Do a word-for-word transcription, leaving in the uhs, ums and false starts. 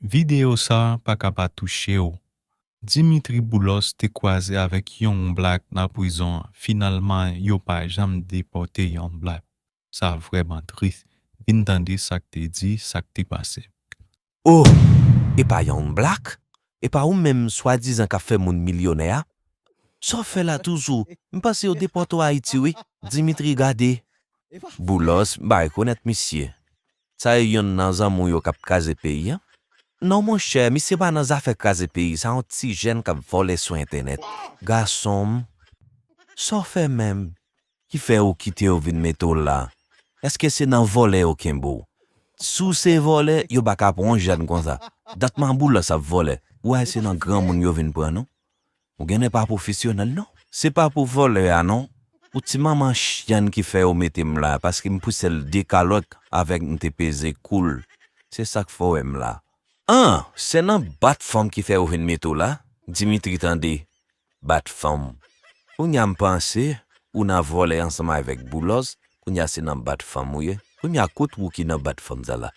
Videyo sa a pa ka pa touche w. Dimitri Boulos te kwaze avèk Young Black nan prizon an. Finalman, yo pa janm depòte Young Black. Sa vrèman tris. Vin tande sa k te di, sa k te pase. Oh! E pa Young Black? E pa ou menm swadizan k ap fè moun milyonè a? Sa w fè la toujou? M panse yo depòte w Ayiti wi. Dimitri gade. Boulos, m pa rekonèt misye. Sa e yonn nan zanmi w yo k ap kraze peyi a? Non monchè, misye pa nan zafè kraze peyi, sa yon ti jèn k ap vòlè sou entènèt. Gason m, sa w fè menm ki fè yo kite yo vin mete w la? Èske se nan vòlè yo kenbe w? Si w se vòlè, yo pa ka pran yon jèn konsa. Dat m a Boulos ap vòlè. Ou wè se nan granmoun yo vin pran nou? Ou genlè pa pwofesyonèl non. Se pa pou vòlè a non. Ou ti manman chyann ki fè yo mete m la, paske m pouse l de kalòt avèk m te peze kou l. Se sa k fè w wè m la. An, se nan bat fanm ki fè yo vin mete w la? Dimitri tande, bat fanm. Kounye a m panse ou nan vòlè ansanm avèk Boulos, kounye a se nan bat fanm ou ye. Kounye a kot ou ki nan bat fanm sa la?